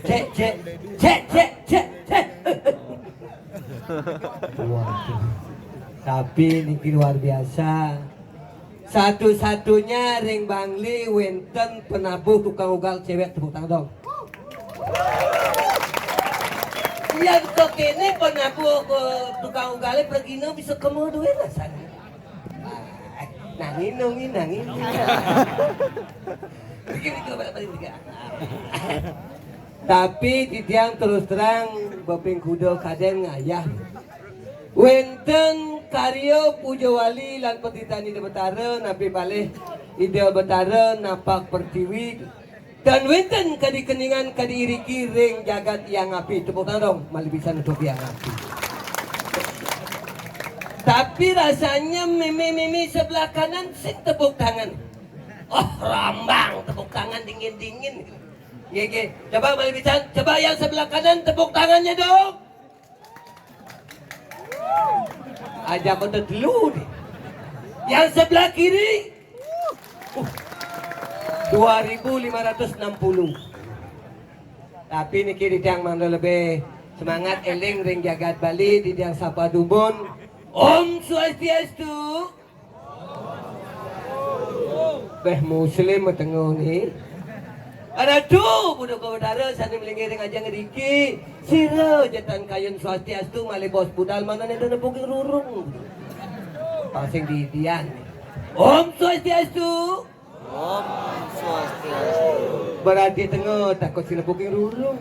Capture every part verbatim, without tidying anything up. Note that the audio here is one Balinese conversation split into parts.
Cek, cek, cek, cek, cek, cek. Waduh. Tapi niki luar biasa. Satu-satunya ring Bangli wenten penabuh tukang ugal cewek, tepuk tangan dong. Iya, kok kene penabuh ke tukang ugal pergi no bisa kemo duit rasanya. Nangin, nangin, nangin. Bikin itu balik-balik juga. Tapi titiang terus terang, beping kuda kaden ngayah. Wenten karya puja wali lan petitani Ida Betara, napi palih Ida Betara napak pertiwi. Dan wenten kadi keningan kadi iriki ring jagat yang api. Tepuk tangan dong, malih pisan untuk yang api. Tapi rasanya meme-meme sebelah kanan sing tepuk tangan. Oh, rambang tepuk tangan dingin-dingin. Nggih, nggih. Coba malih pisan, coba yang sebelah kanan tepuk tangannya dong. Aja kau telu nih. Yang sebelah kiri, uh, dua ribu lima ratus enam puluh. Tapi niki titiang mangda lebih semangat eling ring jagat Bali, titiang sapa dumun. Om Swastiastu. Beh, muslim matengo ni. Aratu, Buduka Betara sane malinggih ring ajeng riki. Sira jetan kayun swastiastu malih bos budal manane dene bukit rurung. Pasing didian. Om Swastiastu. Om Swastiastu. Berarti tengo takut sira bukit rurung.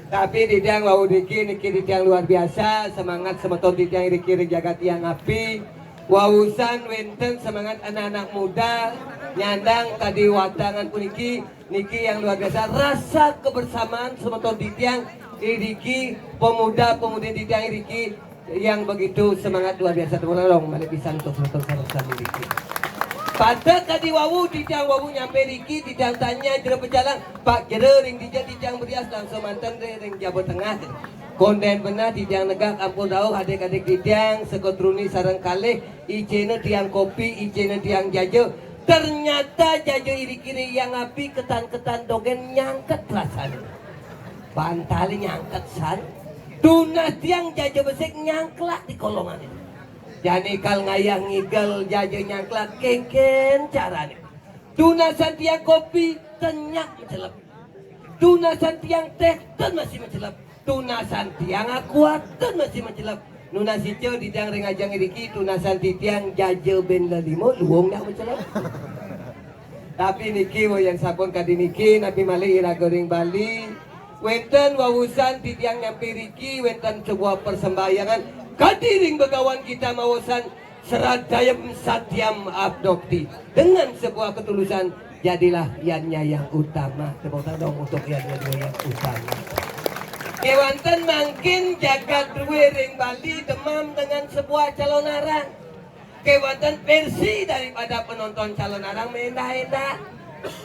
Tapi titiang wau niki, niki titiang luar biasa, semangat semeton titiang iriki ring jagat yang api. Wausan wenten semangat anak-anak muda nyandang kadi watangan puniki, niki yang luar biasa. Rasa kebersamaan semeton titiang iriki, pemuda-pemudi titiang iriki yang begitu semangat luar biasa. Tepuk tangan dong, malih pisan untuk semeton sareng sami niki. Pada kadi wau, titiang wau nyampe riki, titiang tanya jero pecalang, "Pak Jero ring dija titiang berias?" Langsung manten ring, ring Jaba Tengah. Konden benah titiang negak ampun rauh adik-adik titiang, sekotruni sareng kalih, icena tiang kopi, icena tiang jaja. Ternyata jaja iriki ring yang api ketan-ketan dogen nyangket rasane. Bantale nyangket san. Tunas tiang jaja besik nyangklak di kolongan itu. Jani kal ngayah ngigel jaja nyangklak kengken carane. Tunasan tiang kopi tenyak macelep. Tunasan tiang teh ten masih macelep. Tunasan tiang aqua ten masih macelep. Nunas ica titiang ring ajeng iriki, tunasan titiang jaja ben lelima luung dak macelep. Tapi niki, wau yen sampun kadi niki, napi malih iraga ring Bali. Wenten wausan titiang nyampe riki, wenten sebuah persembahyangan kadi ring Begawan kita maosang, "Sradayam satyam abdokti." Dengan sebuah ketulusan, jadilah yadnya yang utama. Tepuk tangan dong untuk yadnya dua yang utama. Kéwanten mangkin jagat drué ring Bali demam dengan sebuah Calonarang. Kéwanten versi daripada penonton Calonarang mendah-endah.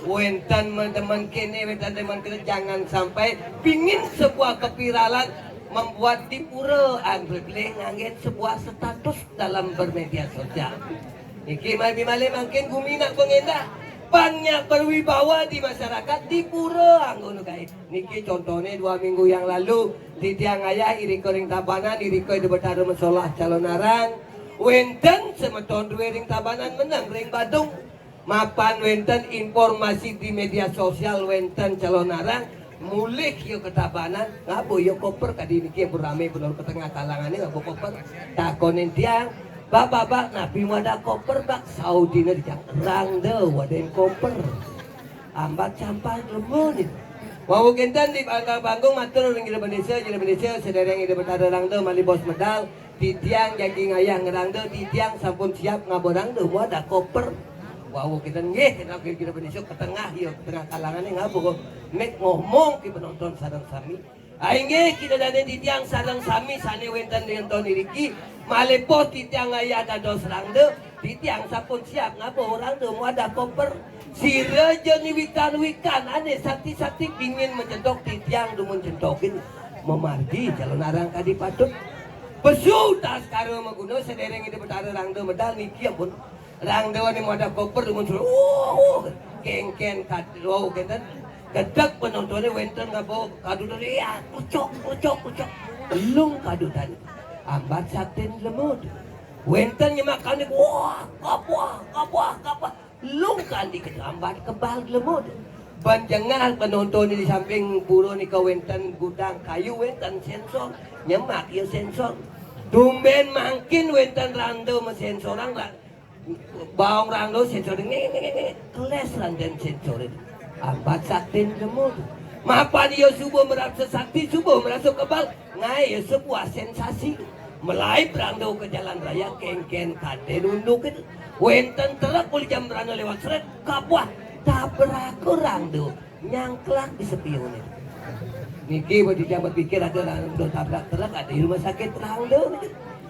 Wénten demen kéné, wénten demen kéné, jangan sampai pingin sebuah keviralan membuat di pura Anggrek Beling nganggén sebuah status dalam bermedia sosial. Niki malih mangkin gumi nak pengendah, pang nyak berwibawa di masyarakat di pura Anggun Gaib. Niki contohnya dua minggu yang lalu, titiang ngayah irika ring Tabanan, irika Ida Betara Mesolah Calonarang. Wénten semeton drué ring Tabanan meneng ring Badung. Mapan wénten informasi di media sosial wénten Calonarang, mulih ya ka Tabanan, ngaba ya koper kadi niki, ampun ramé bener ka tengah kalangané ngaba koper. Takonin tiang, "Bak, bak, bak, napi mawadah koper, bak?" Saudina tiang, "Rangda wadahin koper." Ambat sampah jlema nih. Wau kénten di panggung, panggung matur ring Ida Bendesa, Ida Bendesa, sadéréng Ida Betara Rangda malih bos medal, titiang jagi ngayah ngrangda, titiang sampun siap ngaba rangda, mawadah koper. Wau kénten nggih, kénten Ida Bendesa ka tengah, ya, ka tengah kalangané ngaba, mik ngomong ka penonton sareng sami. Inggih, Ida dané titiang sareng sami sané wénten ring nonton iriki, malih pos titiang ngayah dados rangda, titiang sampun siap ngaba rangda mawadah koper. Sira ja né wikan-wikan ané sakti-sakti pingin macentok, titiang dumun centokin. Mamargi Calonarang kadi patut. Pesu Taskara Maguna, sadéréng Ida Betara Rangda medal niki ampun. Rangda ané mawadah koper dumun suruh, uh, uh, kéngkén kad-, wau kénten. Gedeg penontoné wénten ngaba kadutané, ya, kucuk, kucuk, kucuk. Lung kadutané. Ambat saktin jlema. Wénten nyemak kandika, wah, kabuah, kabuah, kabuah. Lung kandika, ambat kebal jlema. Ban jengah penontoné di samping pura nika wénten gudang kayu, wénten sénsor. Nyemak ya sénsor. Tumbén mangkin wénten rangda masénsorang, ra-, Baong rangda sénsor, ngé, ngé, ngé, ngé. Kelés rangdén sénsoré. Ambat saktin jlema. Mapan ya suba merasa sakti, suba merasa kebal. Ngaé ya sebuah sensasi. Malaib rangda ka jalan raya, kéngkén kadén unduk itu. Wénten truk uli jam rangda léwat srét, kabuah, tabrak rangda. Nyangklak di spioné. Niki badi jabat pikir ada rangda tabrak truk, ada di rumah sakit rangda.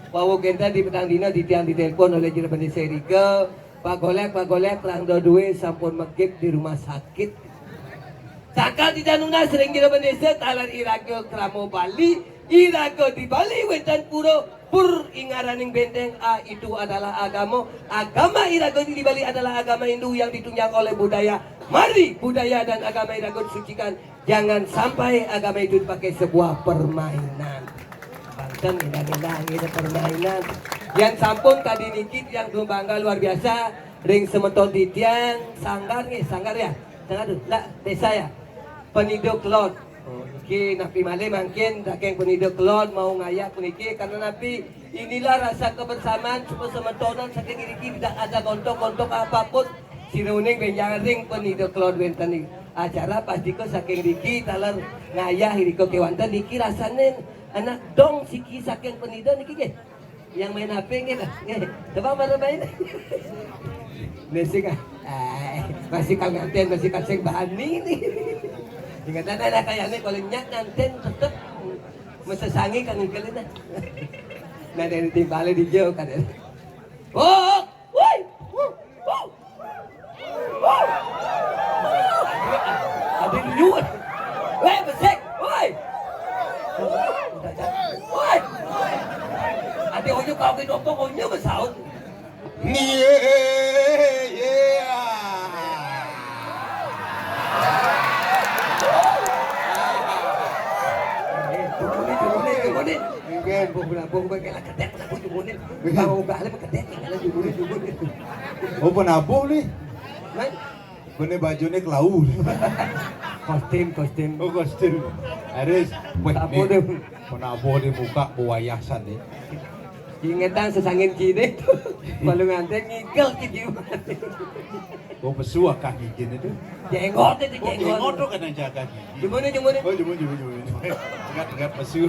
Wau kénten di petang dina titiang ditelepon olih Jero Bendesa irika, "Pak Golék, Pak Golék, rangda drué sampun megip di rumah sakit." Saka titiang nunas ring Jero Bendesa, taler iraga krama Bali, iraga di Bali wénten pura, pur ingaraning bénténg, A, itu adalah agama. Agama iraga di Bali adalah agama Hindu yang ditunjang oleh budaya. Mari budaya dan agama iraga disucikan. Jangan sampai agama itu dipakai sebuah permainan. Banten ngenah-ngenah nggih permainan. Yén sampun kadi niki tiang bangga luar biasa ring semeton titiang Sanggar nggih, Sanggar ya. Sanggar tuh, enggak, Desa ya. Penida Kelod. Oh, niki napi malih mangkin saking Penida Kelod mau ngayah puniki, karena napi, inilah rasa kebersamaan, semeton saking iriki tidak ada gontok-gontok apapun. Sira uning bénjang ring Penida Kelod wénten ing acara, pastika saking riki taler ngayah irika kéwanten niki rasané anak dong siki saking Penida niki nggih. Yang main H P nggih, Pak? Nggih. Coba mara main. Basic ah. Eh, masih kal nganten, masih kal sing bani nih. Ingetan ada kayaknya kalau nyak nganten tetep masesangi kang ngingkelin ah. Nah, dari timbale di jauh kan. Oh, woi. Adi liwat. Woi, besik. Woi. Woi. Adi unyu kau ke dompok unyu besaut. Iya, iya. Jumuni, jumuni, jumuni. Nggih, mbok, mbok, mbok, mbok, kelak kedek, aku jumuni. Nggih. Bang Uga, lek kedek, kelak jumuni, jumuni. Oh, penabuh nih. Nah. Bené bajuné kelau. Kostum, kostum. Oh, kostum. Harus. Wah, apa nih? Tuh? Penabuh di muka buayasan nih. Ingetan sesangin kini tuh. Malu nganten ngigel ke jiwa. Oh, pesu akah gigin itu. Jenggot itu, oh, jenggot. Jenggot tuh kadang jaga gigi. Jumuni, jumuni. Oh, jumuni, jumuni, jumuni. Pegat, pegat pesu.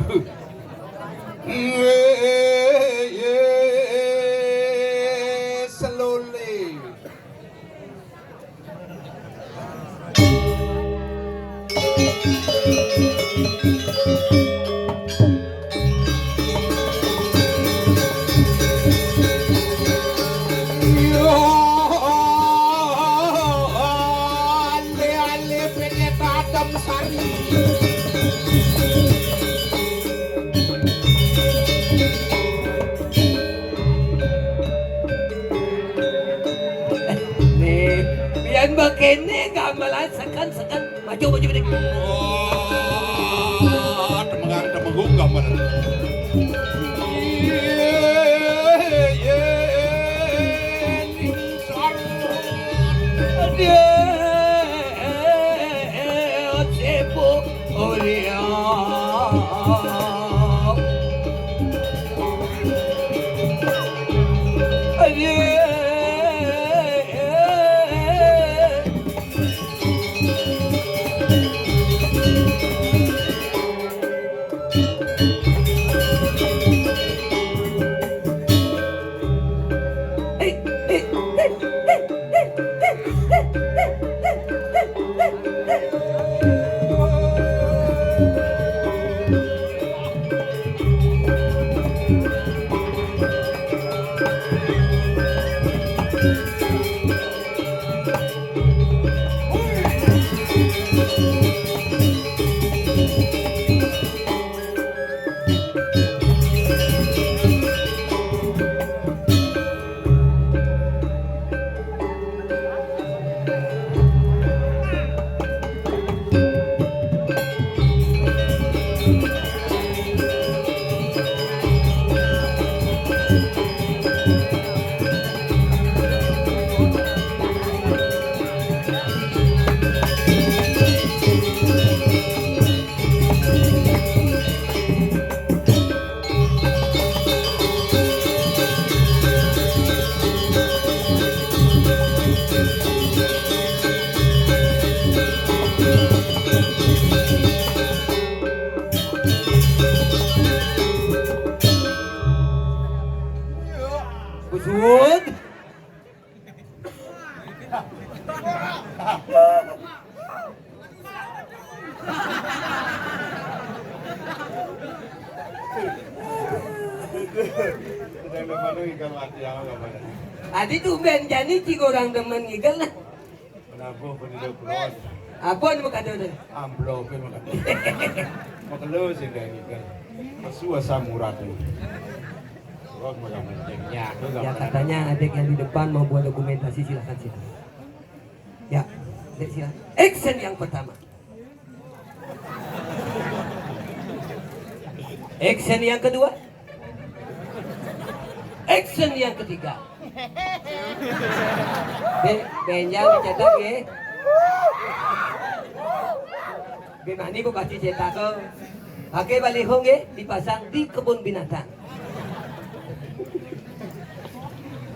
Slowly. Kusut. Adi tumben jani cai orang demen ngigel nah. Penabuh pendidik kulon. Apa nama kata tu? Amplopnya mah kata. Makelo sing gawe ngigel. Pesu asam urat. Wah, murah penting. Ya, aku Ya, gambaran. Katanya adik yang di depan mau buat dokumentasi, silakan, silakan. Ya, Dek, silakan. Action yang pertama. Action yang kedua. Action yang ketiga. Be, benjang dicetak ya. Be, mani bu pasti cetak kok. Pakai baliho nggih dipasang di kebun binatang.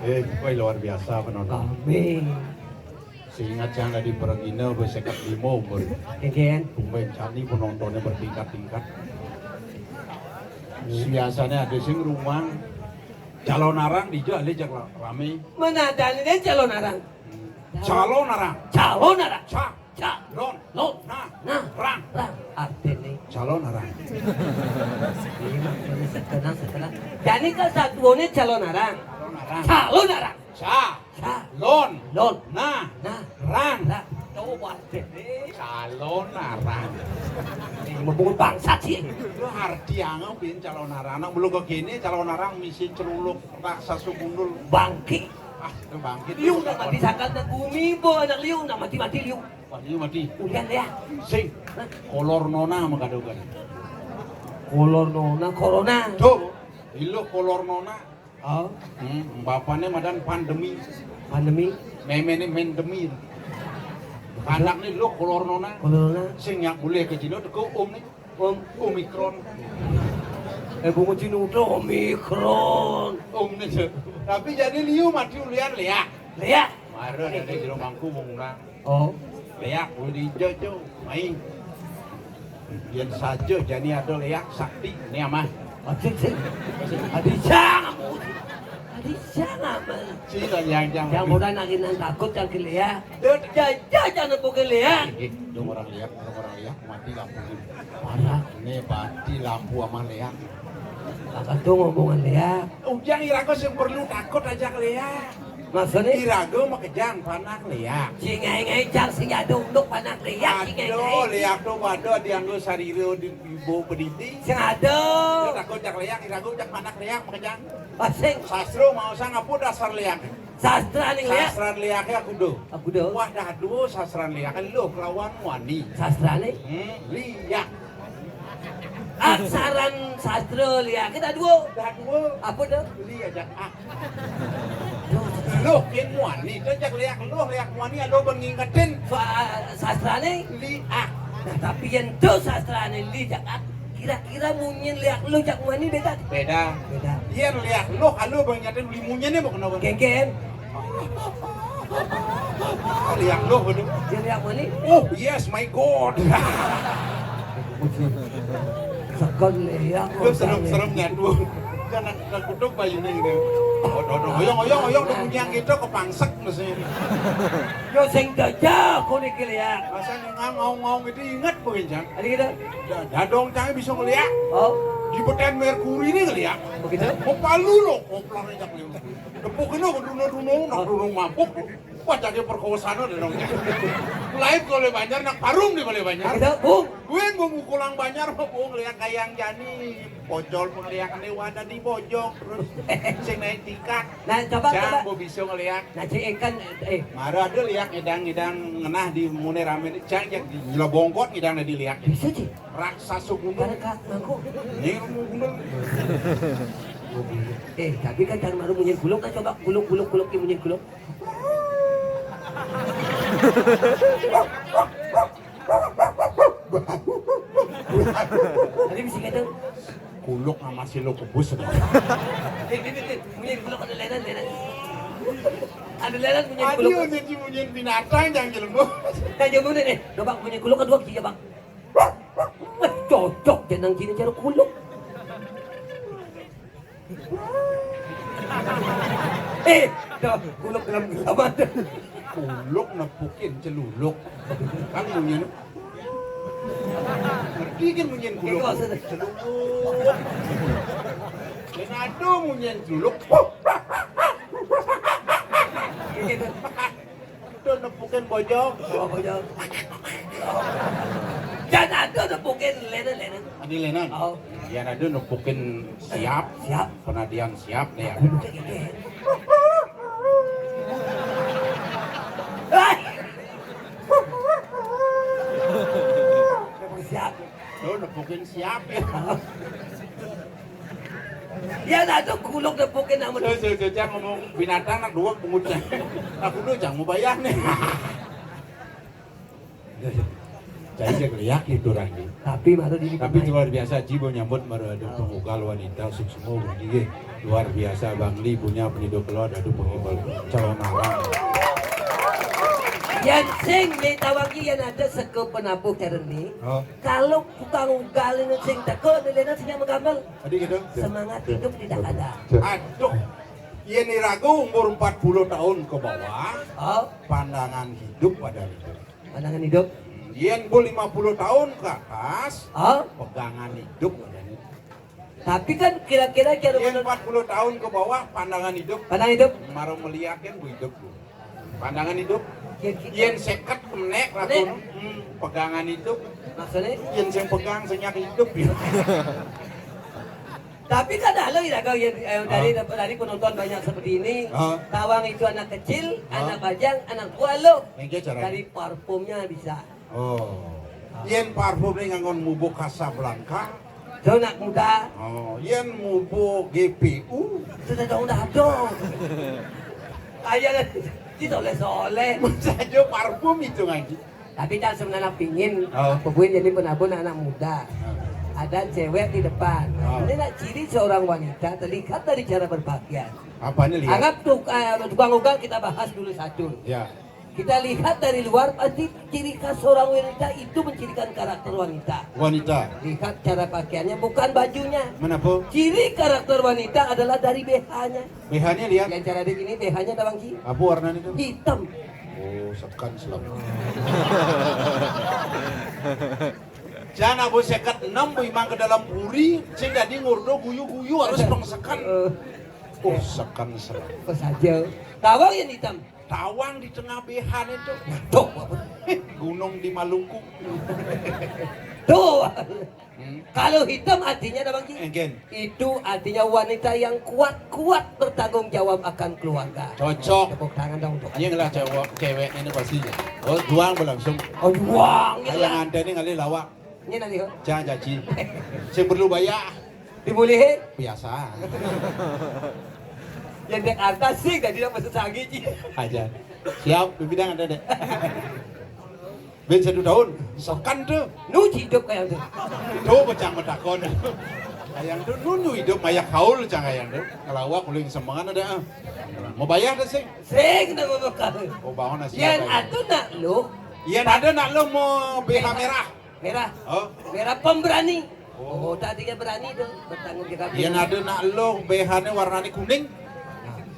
Eh, kowe luar biasa penonton. Amin. Seingat saya nggak di Pergina, gue seket lima umur. Kengken. Tumben cani penontonnya bertingkat-tingkat. Biasanya ada sing rumah calon arang dijak aja jak rame. Menadani deh calon arang. Calon arang. Calon arang. Ca. Calon. Lon. Nah. Nah. Rang. Rang. Artinya. Calon arang. Iya, maksudnya setelah, setelah. Jadi kesatuannya calon arang. Calon arang. Calon arang. Ca. Ca. Lon. Lon. Nah. Nah. Rang. Rang. Coba deh. Calon arang. Ini mau bangsat sih. Lu arti yang apa calon arang? Anak belum ke gini calon arang misi celuluk raksasa gundul. Bangki. Ah, itu bangkit. Liu nak mati sangkal nak bumi bo anak liu nak mati-mati liu. Wah, liu mati. Ulian ya. Sing. Hah? Kolor nona menggaduh kan. Kolor nona corona. Tuh. Ilu kolor nona. Oh. Hmm, bapaknya madan pandemi. Pandemi. Memene main demi. Anaknya lo kolor nona. Kolor nona. Sing nyak boleh ke Cina teko om nih. Om. Omikron. Eh, bunga Cina udah Omikron. Om nih. Tapi jadi liu mati ulian liak. Liak. Mara ada jero mangku wong nang. Oh. Liak kuwi diijo-ijo, main. Yen saja jani ada liak sakti, ini amah. Aduh, sing. Adi jangan. Adi jangan. Sila yang jangan. Yang muda nak inang takut yang ke liak. Dut. Jajah jangan bukan liak. Eh, eh, dong orang liak, orang orang liak, mati lampu. Parah. Ini mati lampu amah liak. Kakak tuh ngomongan liak. Ujang iraga sing perlu takut aja liak. Maksudnya? Iraga makejang panak liak. Sing ngai-ngai jang sing ado unduk panak liak, sing ngai-ngai. Aduh, liak tuh waduh dianggo sarira di ibu pediti. Sing ado. Takut jak liak, iraga jak panak liak makejang. Pasing. Sastro mau sang apa dasar liak? Sastra ning liak. Sastran liake aku do. Aku do. Wah, dah dua sastran liake lo kelawan wani. Sastrane? Hmm, liak. Saran sastra liak kita dua. Dah dua. Apa dah? Beli aja. Ah. Loh, yang muani, dah jak liak loh, liak muani, ada orang ngingetin. Sastra ni? Liak. Nah, tapi yang tu sastra ni liak. Kira-kira munyin liak loh jak muani beda? Beda. Beda. Yang liak loh, ada orang nyatain beli munyin ni bukan apa? Geng-geng. Liak loh, betul. Yang liak muani? Oh, yes, my God. Sekan liak. Itu serem-serem nyatu. Kan nak kutuk bayu ni gitu. Oh, dodo, oyong, oyong, oyong, dia punya gitu kepangsek mesti. Yo sing dajah kau ni keliak. Masa nengah ngaung-ngaung itu ingat bukan, Cang? Ada gitu? Dadong Cang bisa ngeliak. Oh. Di peten Merkuri ni ngeliak. Begitu? Mau palu lo, koplar aja keliru. Tepuk kena ke duno-duno, nak duno mabuk. Wah, jadi perkosaan ada dong. Lain kalau Banjar, nak parum di Balai Banjar. Begitu, Bung. Gue mau mukulang Banjar, mau Bung lihat kayang jani. Pojol pengeliakan dewa ada di bojong terus sing naik tingkat. Nah, coba, Cang, coba. Mau bisa ngeliat. Nah, cek kan, eh. Mara ada liak ngidang-ngidang ngenah di mune rame ni, Cang, yang di Gila Bongkot ngidang di liak. Bisa, Ci. Raksasa gunung. Karena kak mangkuk. Ini gunung. Eh, tapi kan cara maru munyin kuluk kan coba kuluk, kuluk, kuluk, munyin kuluk. Tadi bisa kata kuluk sama si lo kebus. Eh, ini, ini, ini, kuluk ada lenan, lenan. Ada lenan punya kuluk. Aduh, jadi punya binatang yang jelembur. Nah, jamu ni, eh, coba punya kuluk kedua kiri, Bang. Wah, cocok jenang kiri cara kuluk. Eh, dah, kuluk dalam gelabat. Kuluk nepukin celuluk. Kan bunyinya. Ngerti kan bunyiin kuluk? Itu maksudnya. Celuluk. Dan ada bunyiin celuluk. Gitu. Itu nepukin bojong. Oh, bojong. Dan ada nepukin lenan, lenan. Ini lenan. Oh. Yang ada nepukin siap. Siap. Penadian siap deh ya. Siap. Lo nepukin siap ya. Ya, dah tu kuluk nepukin nama. Saya, saya, saya ngomong binatang nak dua pungut saya. Aku tu jangan mau bayar nih. Jadi saya keliak itu orang ni. Tapi baru di. Tapi luar biasa, Ji, mau nyambut baru ada pengugal wanita sukses mau begini. Luar biasa, Bang Li punya peniduk keluar ada pengugal calon arang. Yang sing ni tawang yang ada seke penabuh cara ni. Oh. Kalau tukang ugal ini sing teko, dia nak sing menggambar. Tadi gitu. Semangat hidup tidak ada. Aduh. Yen iraga umur empat puluh tahun ke bawah, oh, pandangan hidup pada hidup. Pandangan hidup. Yen pun lima puluh tahun ke atas, oh, pegangan hidup pada hidup. Tapi kan kira-kira kira yen empat puluh tahun ke bawah, pandangan hidup. Pandangan hidup. Maro meliakin bu hidup bu. Pandangan hidup. Ya, gitu. Yen seket menek lakun, hmm, pegangan hidup. Maksudnya? Yen sing pegang sing nyak hidup ya. Tapi kan halo iraga yang, eh, dari, ah, dari penonton banyak seperti ini. Ah. Tawang itu anak kecil, ah, anak bajang, anak tua lo. Engke caranya. Dari parfumnya bisa. Oh. Yen parfum ini nganggon mubu Casablanca. Itu anak muda. Oh, yen mubu G P U. Sudah dong, dah dong. Ayo, kita oleh-oleh. Saja parfum itu ngaji. Tapi kan sebenarnya pingin, oh, aku buin jadi penabun anak muda. Oh. Ada cewek di depan. Oh. Ini nak ciri seorang wanita terlihat dari cara berpakaian. Apa ini lihat? Anggap tuk-, eh, tukang ugal kita bahas dulu satu. Ya. Kita lihat dari luar, pasti ciri khas seorang wanita itu mencirikan karakter wanita. Wanita. Lihat cara pakaiannya, bukan bajunya. Kenapa? Ciri karakter wanita adalah dari B H-nya. B H-nya lihat. Yang cara dek ini B H-nya tawang ki. Apa warnanya itu? Hitam. Oh, sekan selama. Jangan abu seket enam bu imang ke dalam puri, sing dadi ngurdo guyu-guyu harus pengsekan. Eh. Oh, sekan selama. Apa saja? Tawang yang hitam. Tawang di tengah B H itu. Tuh, gunung di Maluku. Tuh. Hmm. Kalau hitam artinya apa, Bang Ki? Engken. Itu artinya wanita yang kuat-kuat bertanggung jawab akan keluarga. Cocok. Tepuk tangan dong untuk. Ini lah cewek, cewek ini pasti. Oh, juang berlangsung. Oh, juang. Kayak nganten ini kali lawak. Ini nanti kok. Jangan janji. Sing perlu bayar. Dimulihin? Biasa. Yang dek arta sih tadi nak masuk sangi ji. Aja. Siap, bibidang ada dek. Ben satu tahun, sokan tuh. Nu hidup kayak tuh. Tuh pecah metakon. Kayak tuh nu nu hidup mayak haul cang kayak tuh. Ngelawak uling semangan ada. Ah. Mau bayar deh sing. Sing nak mau bekal. Oh, bangun nasi. Yang apa ya? Atuh nak lu. Yang ada nak lu mau B H merah. Merah. Oh. Merah pemberani. Oh. Oh, tadinya berani tuh bertanggung jawab. Yang ada nak lu B H-nya warnanya kuning.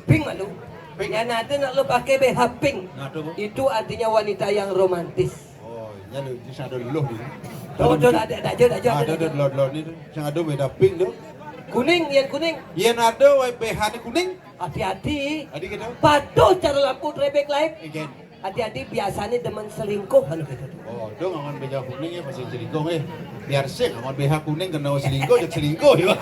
Pink malu. Pink. Yang ada nak lu pakai B H pink. Nah, tuh, Bu. Itu artinya wanita yang romantis. Oh, iya lu, di sana ada lu di. Tuh, tuh, ada, ada aja, ada aja. Ada, ada, ada, ada, ada, ada. Yang ada beda pink tuh. Kuning, yang kuning. Yang ada B H-nya kuning. Hati-hati. Tadi gitu. Patuh cara lampu traffic light. Again. Hati-hati, biasanya demen selingkuh kan gitu. Oh, dong ngangon beja kuning ya pasti selingkuh eh. Biar sih ngangon B H kuning kena selingkuh jadi selingkuh ya.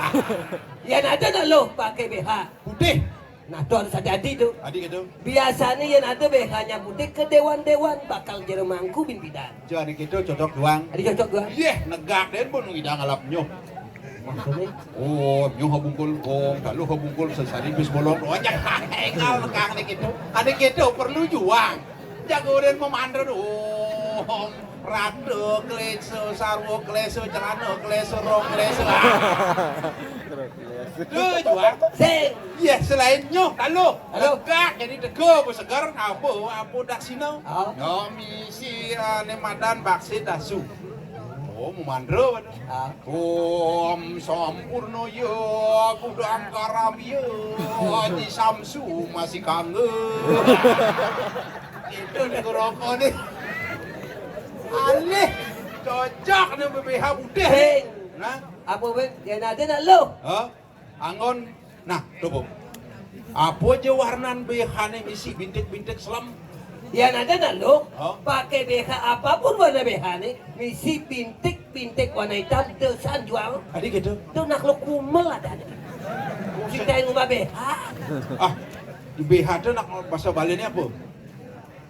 Yang ada nak lo pakai B H. Putih. Nah, tuh harus hati-hati tuh. Tadi gitu. Biasanya yang ada B H-nya putih ke dewan-dewan bakal jadi mangku bin bidan. Jadi gitu cocok doang. Tadi cocok doang. Iya, negak deh pun ngidang alap nyuh. Maksudnya? Oh, nyuh bungkul gong, lalu bungkul sesari bis bolong. Oh, jangan kang nih gitu. Ada gitu perlu juang. Jago dan memandra dong. Rada kleso, sarwa kleso, celana kleso, rok kleso. Ah. Tuh juang. Sing. Iya, selain nyuh, lalu. Lalu? Tegak jadi teguh, segar, apa, apa dak sino. Oh. Nyomi si ane madan baksit dasu. Oh, memandra. Ah. Om sampurna ya, kudang karam ya, Haji Samsu masih kangen. Itu nih rokok nih. Alih, cocok nih B H udah. Hei. Nah, apa weh? Yang ada nak lo? Hah? Anggon. Nah, tuh, Bu. Apa aja warnan B H-ne misi bintik-bintik selem? Ya, ada nak lo? Hah? Pakai B H apapun warna B H-ne, misi bintik-bintik warna hitam, desan jual. Tadi gitu. Tuh nak lo kumel ada. Cintain ngubah B H. Ah, di B H tuh nak bahasa Bali ini apa?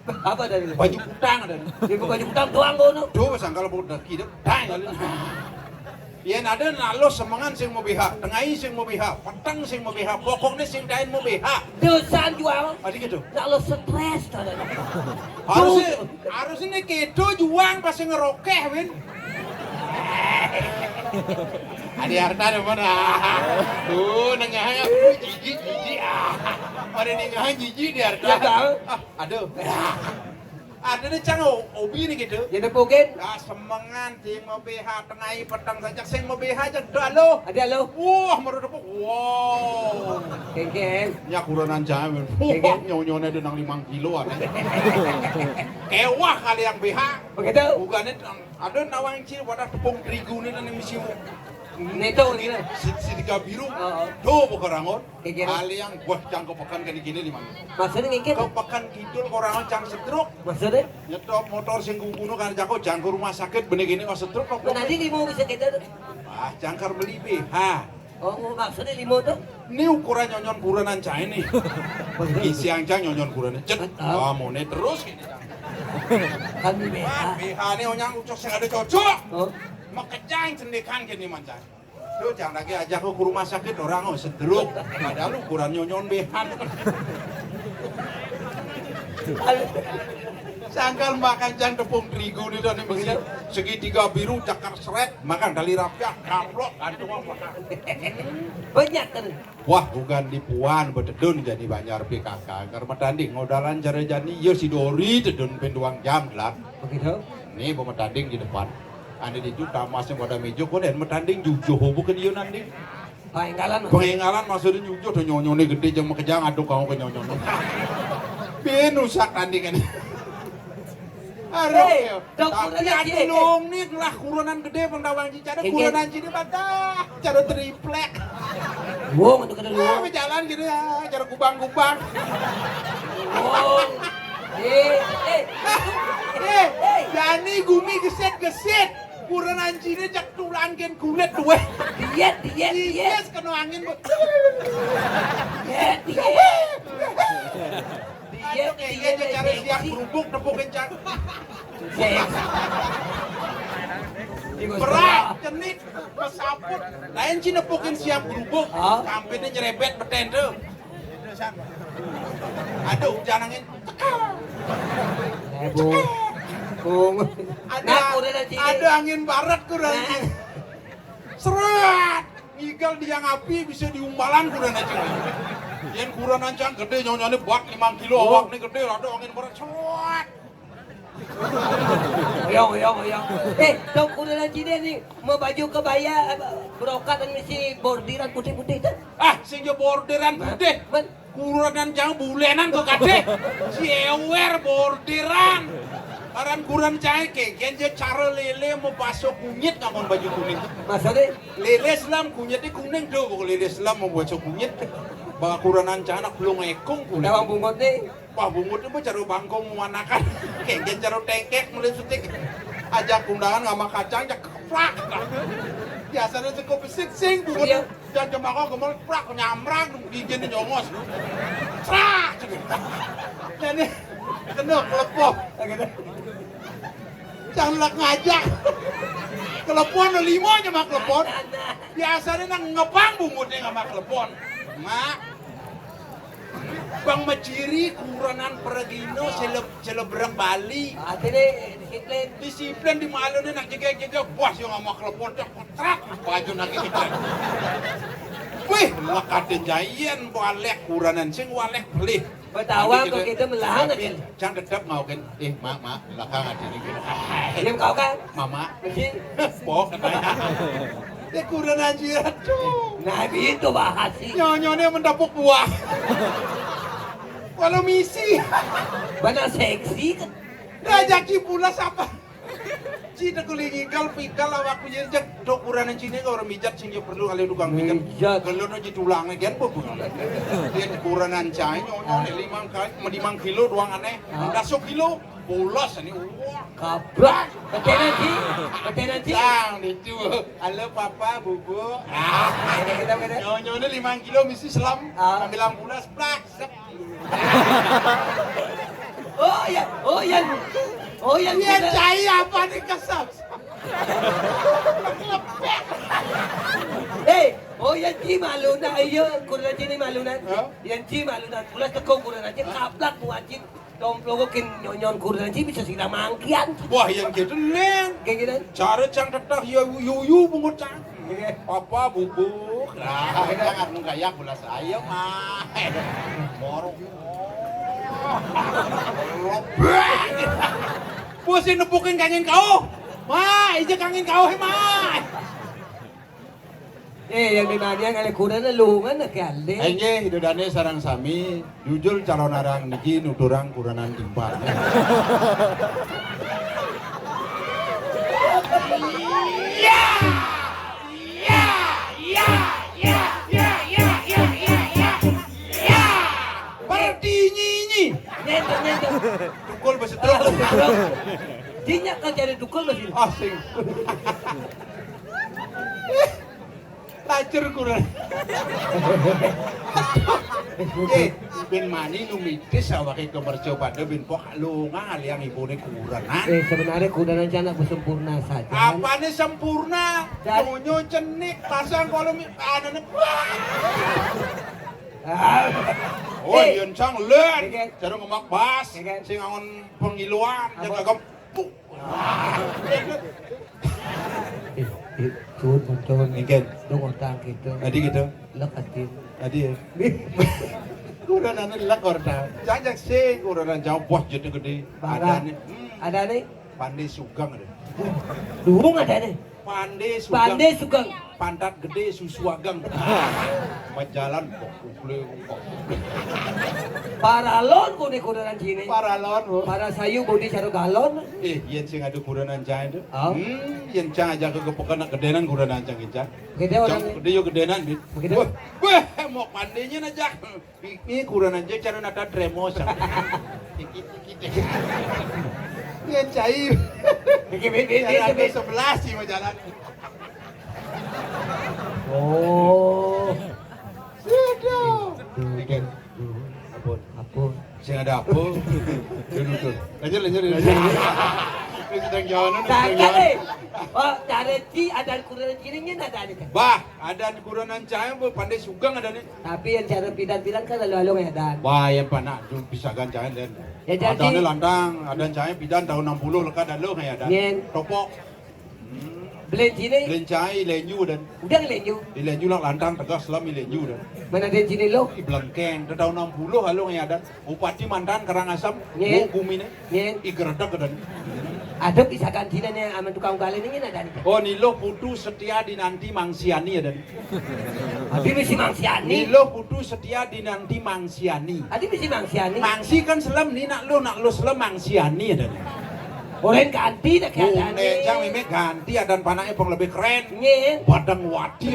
Apa tadi? Baju kutang ada. Dia baju kutang doang kono. Tuh, sangkal mau daki deh. Dang kali. Yen ada nak lo semengan sing mau B H, tengai sing mau B H, peteng sing mau B H, pokoknya sing kain mau B H. Desan jual. Tadi gitu. Nak lo stres tadi. Harusnya, harusnya gitu juang pas ngerokeh, Win. Adi Arta ada mana? Tuh, nengah ya, jiji, jiji. Ah. Ada nengah jiji di Arta. Ya, tahu. Ah, aduh. Ada nih cang o- obi nih gitu. Ya, nepukin. Ah, semengan sing mau B H tengai peteng saja sing mau B H aja dah lo. Ada lo. Wah, meru depuk. Wow. Kengkeng. Nya kurenan jamin. Wah, kengkeng. Nyonyone ada nang limang kilo ada. Kewah kali yang B H. Begitu. Bukannya ada nawang cil pada tepung terigu nih nang misi. Neto nih. Si, si tiga biru. Oh. Tuh bukan rangon. Kira-kira. Kali yang buah cang kepekan kene gini di mana? Maksudnya ngikit? Kepekan kidul orang cang setruk. Maksudnya? Nyetop motor sing kuno kan jago jangko rumah sakit bener gini kok setruk kok. Nanti limo bisa kita tuh. Ah, jangkar beli B H. Oh, maksudnya limo tuh? Ini ukuran nyonyon kurenan cah ini. Maksudnya? Isi yang cang nyonyon kurenan. Cet. Ah. Ah, mau terus gini. Kan di B H. Wah, B H ini onyang ucok sing ada cocok. Oh. Makejang cendekan gini mancan. Lu jangan lagi ajak lu ke rumah sakit orang oh stroke. Padahal ukuran nyonyon behan. Sangkal makan jang tepung terigu nih dan ini segitiga biru cakar seret makan kali rapia kaplok aduh apa. Banyak kan. Wah bukan di puan betedun jadi banjar P K K. Karena tanding ngodalan cara jani ya si Dori tedun penduang jam gelap. Begitu. Nih mau tanding di depan. Ane di juta masih pada meja kok dan metanding jujuh bukan dia nanding. Penginggalan. Penginggalan maksudnya jujuh tuh nyonyone gede jeung makejang aduh kamu ke nyonyone. Bin rusak tandingan. Aduh. Hei, tapi ati nong nih lah kurunan gede pendawang cicara kurunan cini patah cara triplek. Wong itu kena wong. Jalan gitu ya, cara kubang-kubang. Wong. Eh, eh. Eh, Dani gumi gesit-gesit. Kurenan Cina cak tulang ken kulit duwe. Diet, diet, diet. Yes, kena angin, Bu. Diet, diet. Diet, diet, cara siap kerupuk tepuk kencang. Yes. Berat, cenik, mesaput. Lain ci nepukin siap grubuk. Ah. Kampinnya nyerebet beten tuh. Aduh, janangin. Eh, bung. Bung. Ada, ada angin barat kurang. Seret. Ngigal dia ngapi bisa diumbalan kurang aja. Yang kurang ancang gede nyonyane buat lima kilo awak nih gede ada angin barat. Seret. Oyong, oyong, oyong. Eh, dong kuda dan cine nih, mau baju kebaya, eh, brokat dan misi bordiran putih-putih tuh. Ah, sing bordiran putih. Kuranan jang bulenan kok kadeh. Ciewer bordiran. Aran kuran cae ke, genje cara lele mau baso kunyit namun baju kuning. Maksudnya? Lele selam kunyitnya kuning tuh, kok lele selam mau baso kunyit. Bawa kuranan canak belum ekung kuning. Tawang bungut nih. Wah bungut itu cara bangkong manakan. Kengken cara tengkek mulai sutik. Ajak undangan sama kacang jak keprak. Biasanya cukup besik sing bungut. Iya. Jangan cuma kau gemel prak nyamrang gigin nyongos. Prak. Jadi kena kelepon. Jangan lak ngajak. Kelepon lima aja mah kelepon. Biasanya nang ngepang bungutnya sama kelepon. Mak, Bang Maciri kuranan pergino seleb selebrang Bali. Atene disiplin. Disiplin di malu nih nak jegek-jegek bos yang sama kelepon dah kontrak baju nak kita. Wih, lekate jayen balik kuranan sing walik beli. Betawa kok kita melahan aja. Cang tetap mau kan. Eh, mak, mak, belakang aja nih. Ini kau kan? Mama. Pok katanya. Dia kurang aja tuh. Nah, itu bahas sih. Nyonyone mendapuk buah. Walau misi. Mana seksi kan? Raja Cipulas apa? Ci tekulingi kal pikal awak ku jadi jak do kuranan cine kau orang mijat sing perlu kali tukang mijat. Kalau no ji tulangnya kan bu. Dia kuranan cai nyonyone limang kali, limang kilo doang aneh. Dasuk kilo. Bolos ini wah. Kabrak. Betenan ci. Betenan ci. Sang itu. Halo papa, bubu. Ah, ini kita beda. Nyonyone limang kilo misi selam. Ah. Ambil ambulas prak. Sep. Oh ya, oh ya. Oh ya. Iya cai apa nih kesep. Hei, oh ya ci malu nak iya kurang ci ni malu nak. Yang ci malu nak. Pula tekong kurang aja kaplak buat ci. Domplogo kin nyonyon kurang ci bisa sila mangkian. Wah yang gitu nen. Kayak gitu. Cara cang tetah ya yuyu bungut cang. Papa bubuk. Nah, jangan menggayak bola saya mah. Borok. Lobek. Pusing nepukin kangen kau. Ma, ija kangen kau, ma. Eh, yang dimanian kali kuda na lungan na kali. Enggih, idodane sareng sami, jujur calon arang niki nuturang kuranan timpal. Iya. Iya, iya, iya. Berdinyi-nyi. Nyentuh, nyentuh. Tukul besetruk. Dinyak kan jadi tukul masih. Asing. Lacur kurang. Eh, bin mani nu mitis awake kemerco pada bin pok lunga liang ibune kurenan. Eh, sebenarnya kurenan cana sempurna saja. Apane sempurna? Nyonyo cenik, pasang kolom anane. Oh, yen cang len. Cara ngemak bas, sing angon pengiluan, jaga gempuk. Itu muncul. Nggih. Dong otang gitu. Tadi gitu. Lek atin. Tadi ya. Kurang anu lek orta. Jajak sing kurang jauh bos jadi gede. Ada nih. Ada nih. Pande sugang ada. Duung ada nih. Pande sugang. Pande sugang. Pantat gede susu agang. Majalan kok. Paralon ku ni kurenan sini. Paralon bu. Para sayu bodi caro galon. Eh, yen sing adu kurenan jain tu. Oh. Hmm, yen cang aja ke kepekan nak gedenan kurenan cang ica. Gede orang. Cang gede yo gedenan dit. Begitu. Wah, wah, mau pandenya aja. Ini kurenan aja cara nata tremos. Dikit-dikit. Yen cai. Dikit-dikit. Sebelas sih majalan. Oh. Sudah. Ampun. Ampun. Sing ada apa? Dulu tuh. Lanjut, lanjut, lanjut. Ini sedang jalan, ini sedang jalan. Cakep, eh. Oh, Areci adan kurenan cai nyén adané. Bah, adan kurenan cai, bah, pandé sugeng adané. Tapi yén cara pidan-pidan kan lalu-lalu ngaé adan. Bah, yén panak tu pisagan cai dén. Ya, jadi. Adané lantang, adan cai pidan taun enam puluh lekad lalu ngaé adan. Nyén. Topok. Hmm. Belen cai né. Belen cai, lenyu dén. Udah lenyu. Di lenyu lah lantang tegas lam di lenyu dén. Mana ada cai né lo? Di Belengkeng, taun enam puluh lalu ngaé adan. Bupati mantan Karangasem, nyén. Bu guminé. Nyén. I geredek dén. Ada pisagan cai né aman tukang galé né nyén adané. Oh, Ni Luh Putu Setia Dinanti Mangsiani dén. Adi misi Mangsiani. Ni Luh Putu Setia Dinanti Mangsiani. Adi misi Mangsiani. Mangsi kan selem ni nak luh, nak luh selem Mangsiani dén. Orang ganti dah keadaanné. Bukan, cang mémé ganti adan panakné pang lebih keren. Nyén. Badeng Wadi.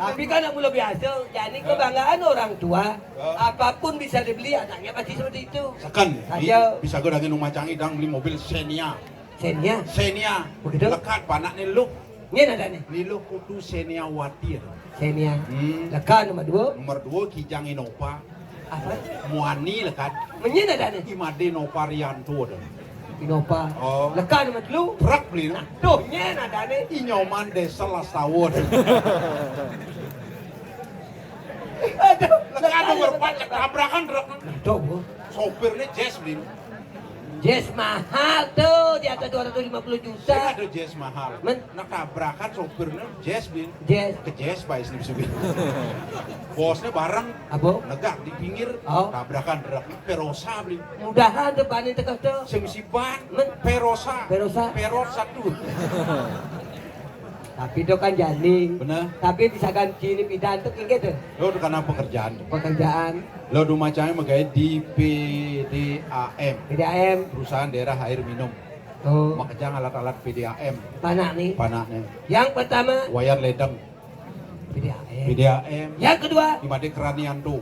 Tapi kan nak mula biasa, jadi kebanggaan orang tua. Apapun bisa dibeli, anaknya pasti seperti itu. Seken, saja. Bisa gua daging rumah canggih dang beli mobil Xenia. Xenia? Xenia. Begitu? Lekad panakné Luh. Nyén adané. Ni Luh Putu Xenia Wati. Xenia. Hmm. Lekad nomor dua. Nomor dua, Kijang Innova. Apa? Muani lekad. Menyén adané. I Madé Nova Rianto dén. Innova. Oh. Lekad nomor telu. Truk beli. Nah, tuh, nyén adané. I Nyoman Diesel Astawa dén. Aduh, lekad nomor empat, tabrakan truk. Nah, tuh, Bu. Sopirné Jazz beli. Jazz mahal tuh, di atas dua ratus lima puluh juta. Sing ada Jazz mahal. Men. Nak tabrakan sopirné Jazz beli. Jazz. Ke Jazz, Pak, sini bisa beli. Bosné bareng. Apa? Negak di pinggir, oh. Tabrakan truk. Perosa beli. Mudahan depané tegas tuh. Sing misi ban. Men. Perosa. Perosa. Perot satu. Tapi itu kan jani. Bener. Tapi pisagan cai né pidan tuh kayak gitu. Lo tuh karena pekerjaan. Pekerjaan. Lo rumah cai magaé di P D A M. P D A M. Perusahaan Daerah Air Minum. Oh. Makejang alat-alat P D A M. Panakné. Panakné. Yang pertama. Wayar ledeng. P D A M. P D A M. Yang kedua. I Madé Kranianto.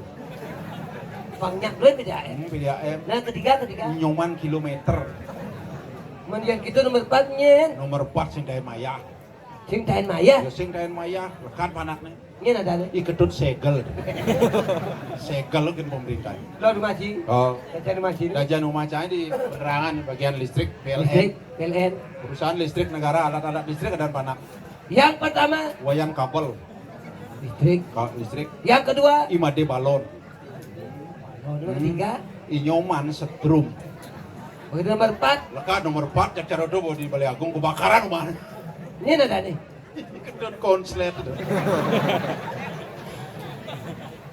Banyak duit P D A M. Hmm, P D A M. Nah, ketiga, ketiga. Nyoman Kilometer. Kemudian kita nomor empat nyén. Nomor empat sing daé mayah. Sing taén mayah. Ya, sing taén mayah, lekad panakné. Nyén adané. I Ketut Segel. Segel kan pemerintah. Lo rumah cai. Oh. Jajan rumah cai. Jajan rumah cai di penerangan bagian listrik, P L N. Listrik, P L N. Perusahaan listrik negara, alat-alat listrik ada panak. Yang pertama. Wayan kabel. Listrik. Ka-, listrik. Yang kedua. I Madé balon. Nomor tiga. I Nyoman setrum. Begitu nomor empat. Lekad nomor empat, cak carodo bawa di Balai Agung, kebakaran rumahné. Nyén adané. Kedot konslet tuh.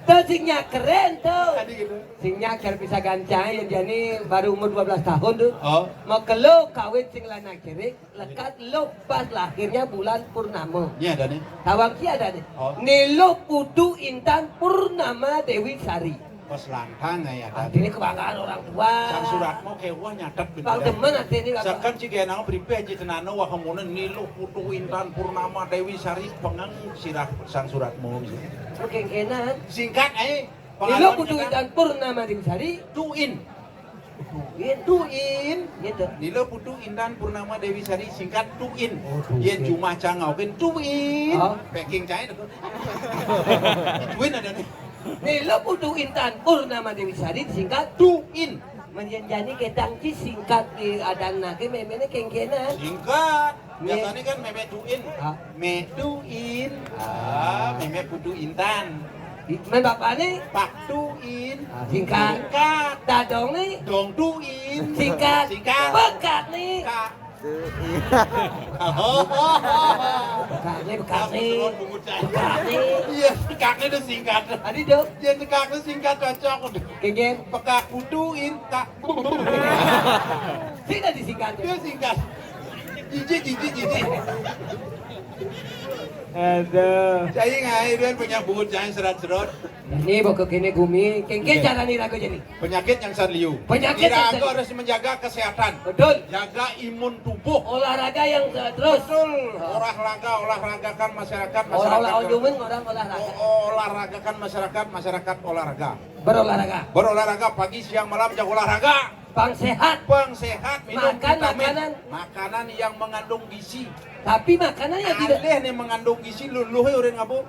Tuh sing nyak keren tuh. Tadi gitu. Sing nyak cara pisagan cai, yang jani baru umur dua belas tahun tuh. Oh. Mau kelo kawin sing lanang cérik. Lekad lo pas lahirnya bulan purnama. Nyén adané. Tawang cai adané. Oh. Ni Luh Putu Intan Purnama Déwi Sari. Pas lantang ya. Artinya kebanggaan orang tua. Sang Suratmo kéweh nyatet. Bang demen artinya, Bapak. Sakan cai genang pripé cai tenana wah kemunan Ni Luh Putu Intan Purnama Déwi Sari, pengeng sirah Sang Suratmo. Oke, kéngkénan. Singkat aé. Ni Luh Putu Intan Purnama Déwi Sari. Tuin. Tuin. Tuin. Gitu. Ni Luh Putu Intan Purnama Déwi Sari, singkat Tuin. Oh, Tuin. Yén jumah cangau kan Tuin. Oh. Packing cai tuh. Tuin adané. Ni Luh Putu Intan Purnama Déwi Sari, singkat Tuin. Menyén jani ketang cai singkat di adan naké méméné kéngkénan. Singkat. Biasané kan mémé Tuin. Ah. Mé Tuin. Ah, mémé Putu Intan. Mén bapakné? Pak Tuin. Ah, singkat. Singkat. Dadongné? Dong Tuin. Singkat. Singkat. Bekakné? Kak. Bekakné, bekakné. Bekakné. Iya, bekakné itu singkat. Tadi dong. Iya, bekakné singkat cocok. Kéngkén. Bekak Putu Intan. Sing disingkat. Iya, singkat. Jijik, jijik, jijik. Aduh. Cai ngaé pian punya buut cai serat-serot. Ini bokok ini gumi, kéngkén cara niraga jani. Penyakit yang san liu. Penyakit yang san liu. Niraga harus menjaga kesehatan. Betul. Jaga imun tubuh. Olahraga yang terus. Betul. Olahraga, olahragakan masyarakat, masyarakat. Olah-olah orang olahraga. O-, olahragakan masyarakat, masyarakat olahraga. Berolahraga. Berolahraga pagi, siang, malam, jaga olahraga. Pang sehat. Pang sehat, minum vitamin. Makan makanan. Makanan yang mengandung gizi. Tapi makanan yang tidak. Alih nih mengandung gizi, luluh ya orang ngabo.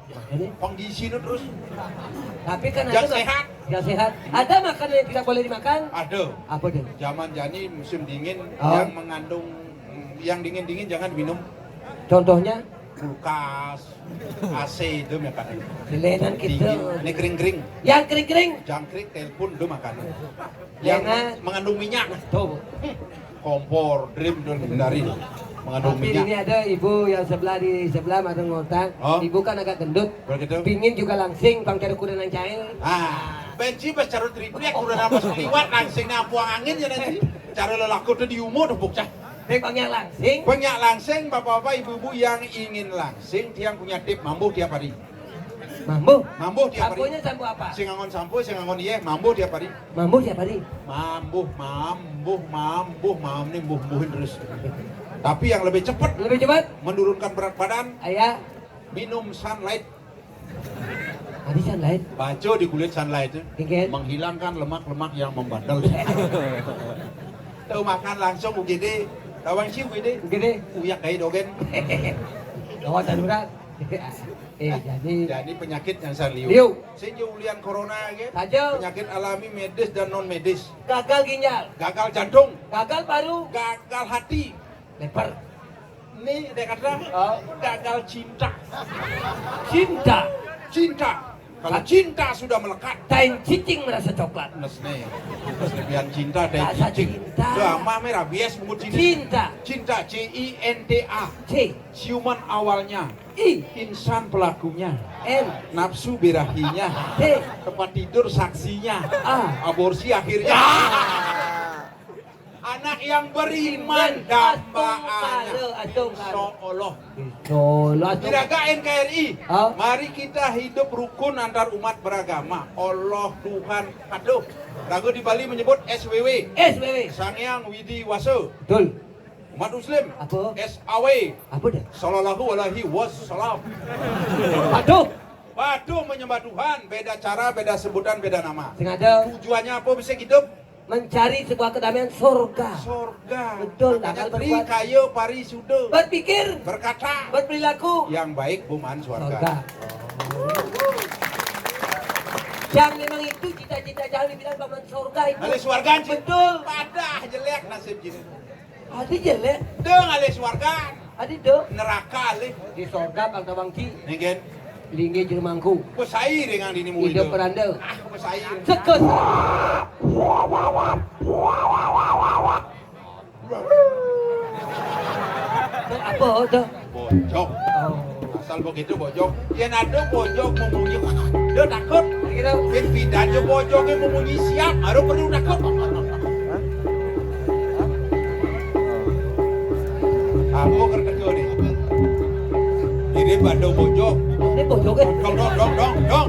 Ini. Kondisi itu terus. Tapi kan ada sehat. Yang sehat. Ada makanan yang tidak boleh dimakan? Ada. Apa tuh? Zaman jani musim dingin, oh, yang mengandung, yang dingin-dingin jangan minum. Contohnya? Kulkas, A C itu makanan. Dingin. Ini kering-kering. Yang kering-kering? Jangkrik, telepon itu makanan. Yang mengandung minyak. Tuh. Kompor, drum, dan hindari. Mengandung minyak. Tapi ini ada ibu yang sebelah di sebelah, ada ngotang. Oh. Ibu kan agak gendut. Begitu. Pingin juga langsing, bang, cara kuda nang cair. Ah, benci pas cara triplek, kuda nang pas liwat, langsing nang buang angin ya nanti. Cara lelaku tuh di umur tuh bocah. Bang, yang langsing. Bang, yang langsing, bapak-bapak, ibu-ibu yang ingin langsing, dia punya tip mambu tiap hari. Mambu? Mambu tiap hari. Sampunya sampu apa? Sing angon sampu, sing angon iye, mambu tiap hari. Mambu tiap hari. Mambu, mambu, mambu, mam ni mbuh-mbuhin terus. Tapi yang lebih cepat, lebih cepat menurunkan berat badan, ayah, minum Sunlight. Ada Sunlight? Baca di kulit Sunlight itu. Menghilangkan lemak-lemak yang membandel. Tahu makan langsung U G D. Tawang si U G D. U G D. Uyak kayak dogen. Gawat darurat. Eh, jadi, jadi penyakit yang saliu. Liu. Sing ulian corona, gitu. Saja. Penyakit alami, medis dan non medis. Gagal ginjal. Gagal jantung. Gagal paru. Gagal hati. Leper. Ini dia kata, oh, gagal cinta. Cinta. Cinta. Kalau cinta sudah melekat. Tain cicing merasa coklat. Nes nih. Terus lebihan cinta, tain cicing. Cinta. Udah, ama merah bias bungut cinta. Cinta. Cinta, C I N T A. C. Ciuman awalnya. I. Insan pelakunya. N. Nafsu birahinya. T. Tempat tidur saksinya. A. Aborsi akhirnya. Anak yang beriman damba anak. Insya Allah. Insya Allah. Juragan N K R I. Mari kita hidup rukun antar umat beragama. Allah Tuhan. Aduh. Lagu di Bali menyebut S W W. S W W. Sang Hyang Widi Wasa. Betul. Umat Muslim. Apa? S A W. Apa dah? Sallallahu alaihi wasallam. Aduh. Waduh, menyembah Tuhan, beda cara, beda sebutan, beda nama. Sengaja. Tujuannya apa bisa hidup? Mencari sebuah kedamaian surga. Surga. Betul. Makanya beri kayo pari sudo. Berpikir. Berkata. Berperilaku. Yang baik buman surga. Surga. Yang memang itu cita-cita, jangan dibilang buman surga itu. Ahli surga, Cik. Betul. Padah jelek nasib jin. Ada jelek. Dong ahli surga. Ada dong. Neraka ahli. Di surga bang tabang ci. Nengken. Linggi jermangku. Pesai dengan dini mulia. Hidup peranda. Ah, pesai. Sekut. Apa tu? Bojok. Oh. Asal begitu bojok. Yang ada bojok memunyi. Dia takut. Gitu. Yang pindah je bojok yang memunyi siap. Baru perlu takut. Aku kerja ni. Ini pada bojok. Ini bojok kan? Dong, dong, dong, dong, dong.